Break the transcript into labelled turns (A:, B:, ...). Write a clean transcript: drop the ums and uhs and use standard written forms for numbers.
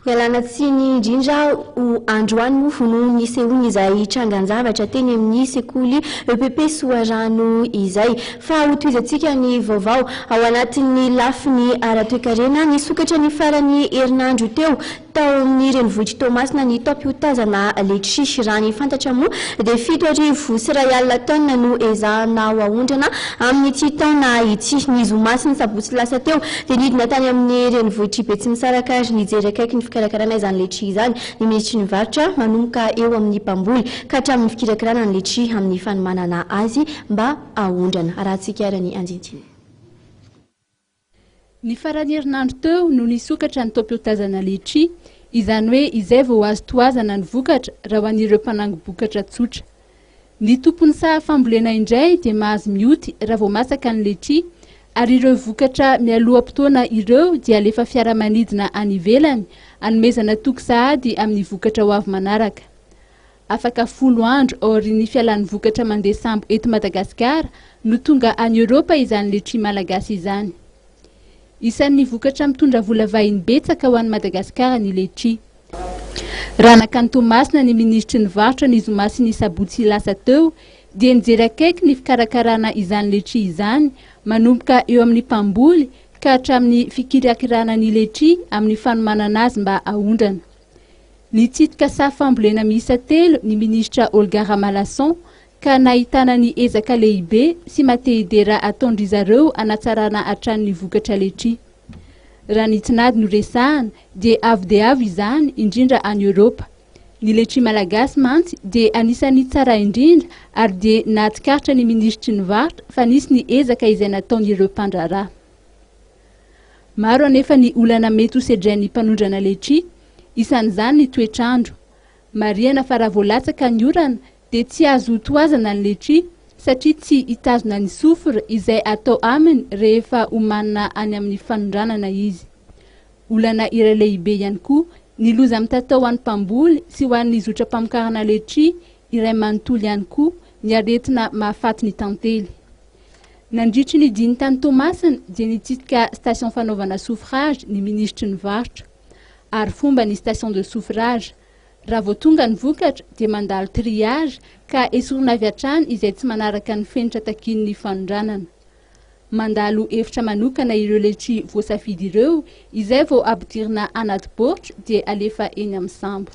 A: Ialana tsiny indrindra ho androany moa no nisehoan'izay trangan-javatra teny amin'ny sekoly EPP Soarano izay. Fa hotohizantsika ny vaovao ao anatin'ny lafiny ara-toekarena. Nisokatra ny faran'ny herinandro teo tao amin'ny renivohitr'i Toamasina ny taom-piotazana letchi. Raha ny fantatra moa dia 1700 taonina no ezahana ho aondrana amin'ity taona ity. Ny zoma sy ny sabotsy lasa teo dia nidina tany amin'ny renivohitr'i Betsimisaraka ary nijery akaiky ny fikarakarana izany letchi izany ny minisitry ny varotra manomboka eo amin'ny mpamboly ka hatramin'ny fikirakirana ny letchi amin'ny fanomanana azy mba aondrana. Arahantsika ary ny andinindininy.
B: Ny faran'ny herinandro teo no nisokatra ny taom-piotazana letchi, izany hoe izay vao azo tohazana ny vokatra raha ho an'ireo mpanangom-bokatra tsotra. Ny tompon'ny saha fambolena indray dia mahazo mioty raha vao masaka ny letchi, ary ireo vokatra mialoha-potoana ireo dia alefa fiaramanidina any ivelany hanomezana toky sahady amin'ny vokatra ho avy manaraka. Afaka 10 andro aorian'ny fialan'ny vokatra mandeha sambo eto Madagasikara no tonga any Eoropa izany letchi malagasy izany. Isan'ny vokatra mitondra vola vahiny betsaka ho an'i Madagasikara ny letchi. Raha nankany Toamasina ny minisitry ny varotra ny zoma sy ny sabotsy lasa teo dia nijery akaiky ny fikarakarana izany letchi izany manomboka eo amin'ny mpamboly ka hatramin'ny fikirakirana ny letchi amin'ny fanomanana azy mba haondrana. Nitsidika saha fambolena miisa telo ny minisitra Olga Ramalason ka nahitana ny ezaka lehibe sy matehidera ataon-dry zareo hanatsarana hatrany ny vokatra letchi. Raha ny tinady no resahana dia avo dia avo izany indrindra any Eoropa. Ny letchi malagasy mantsy dia anisan'ny tsara indrindra ary dia nahatsikaritra ny minisitry ny varotra fa nisy ny ezaka izay nataon'ireo mpandraharaha. Maro anefa ny olana mety ho sedrain'ny mpanondrana letchi, isan'izany ny toetr'andro. Marihana fa raha vao latsaka ny orana dia tsy azo tohazana ny letchi satria tsy hitazona ny soufre izay atao aminy rehefa homanina any amin'ny fanondranana izy. Olana iray lehibe ihany koa ny loza mitatao ho an'ny mpamboly sy ho an'ny zotram-pamokarana letchi iray manontolo ihany koa ny aretina mahafaty ny tantely. Nandritry ny diny tany Toamasina dia nitsidika station fanaovana soufrage ny minisitry ny varotra. Ary fomba ny station de soufrage. Raha vao tonga ny vokatra dia mandalo triage ka esorina avy hatrany izay tsy manaraka ny fenitra takian'ny fanondranana. Mandalo efitra manokana ireo letchi voasafidy ireo izay vao ampidirina anaty baoritra dia alefa eny amin'ny sambo.